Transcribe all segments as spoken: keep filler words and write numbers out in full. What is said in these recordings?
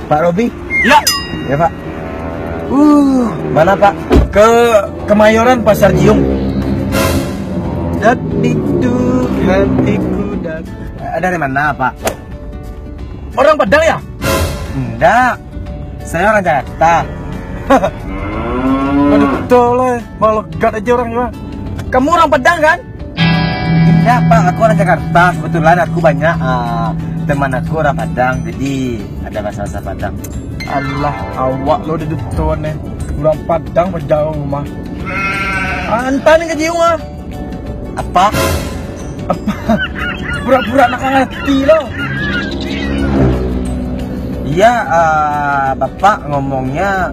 Pak Robi? Ya. Ya, Pak. Uh, mana, Pak? Ke Kemayoran, Pasar Jiung. Dan itu hatiku dan... Eh, dari mana, Pak? Orang Padang, ya? Enggak. Saya orang Jakarta. Aduh, betul lah. Melegat aja orang, ya. Kamu orang Padang, kan? Enggak, Pak, aku orang Jakarta. Kebetulan aku banyak, ah, teman aku orang Padang, jadi ada bahasa-bahasa Padang. Alah, awak lo di depan, eh. Orang Padang, jauh rumah. Ah, entah ni ka Jiung, ah. Apa? Apa? Pura-pura nak ngerti lo. Iya, ah, Bapak ngomongnya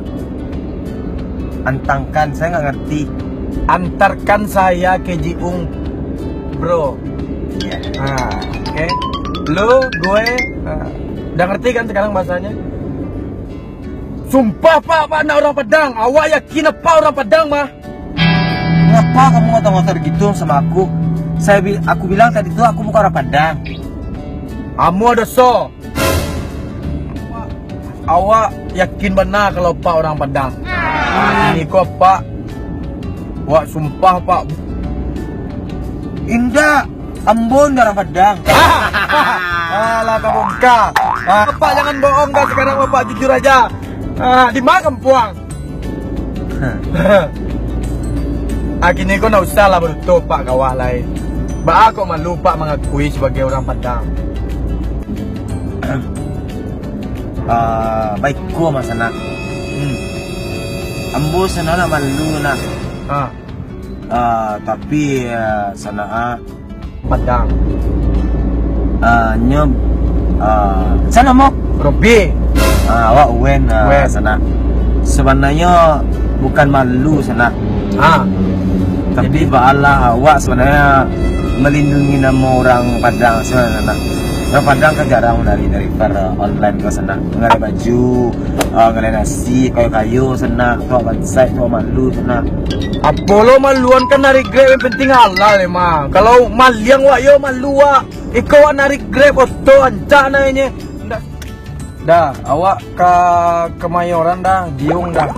antangkan, saya nggak ngerti. Antarkan saya ke Jiung, bro. Iya. Ah, oke. Lu, gue, ah, udah ngerti kan sekarang bahasanya? Sumpah, Pak, Pak, nak orang Padang. Awak yakin apa orang Padang, mah? Ngapa kamu ngotor-ngotor gitu sama aku? Saya bi-, aku bilang tadi tuh aku bukan orang Padang. Kamu ada so. Awak yakin bana kalau Pak orang Padang? Ah, ini ko Pak, wak sumpah, Pak. Indak, ambo indak orang Padang. Alah, kabongka. Ah, Pak jangan bohong dah, sekarang Bapak jujur aja. Ah, di mana kampuang? Ah, kini ko ndak usah lah baduto Pak ka awak lai. Baa kok malu Pak mangakui sabagai urang Padang? Ah, baiko mah sanak. Hmm. Ambo sanak lah malu nak. Ah. Ah, tapi, ah, sanak, ah, Padang. Ah, nyo, ah, sia namo? Robi. Ah, awak Wen, ah, Wen. Sanak. Sabananyo bukan malu, sanak. Ah. Tapi jadi, baalah awak sabananyo melindungi namo urang Padang sabananyo, sanak. Urang Padang kan jarang dari, dari per online ko, sanak. Mangaleh baju, ah, mangaleh nasi, kayo-kayo, sanak. Tu awak bansaik, tu awak malu, sanak. Apo lo maluan, kan narik Grab yang penting halal emang. Kalau maliang wak yo malu wak. Iko wak narik Grab, oto rancak naiknyo. Ndak. Dah, awak ka Kemayoran dah, Jiung dah.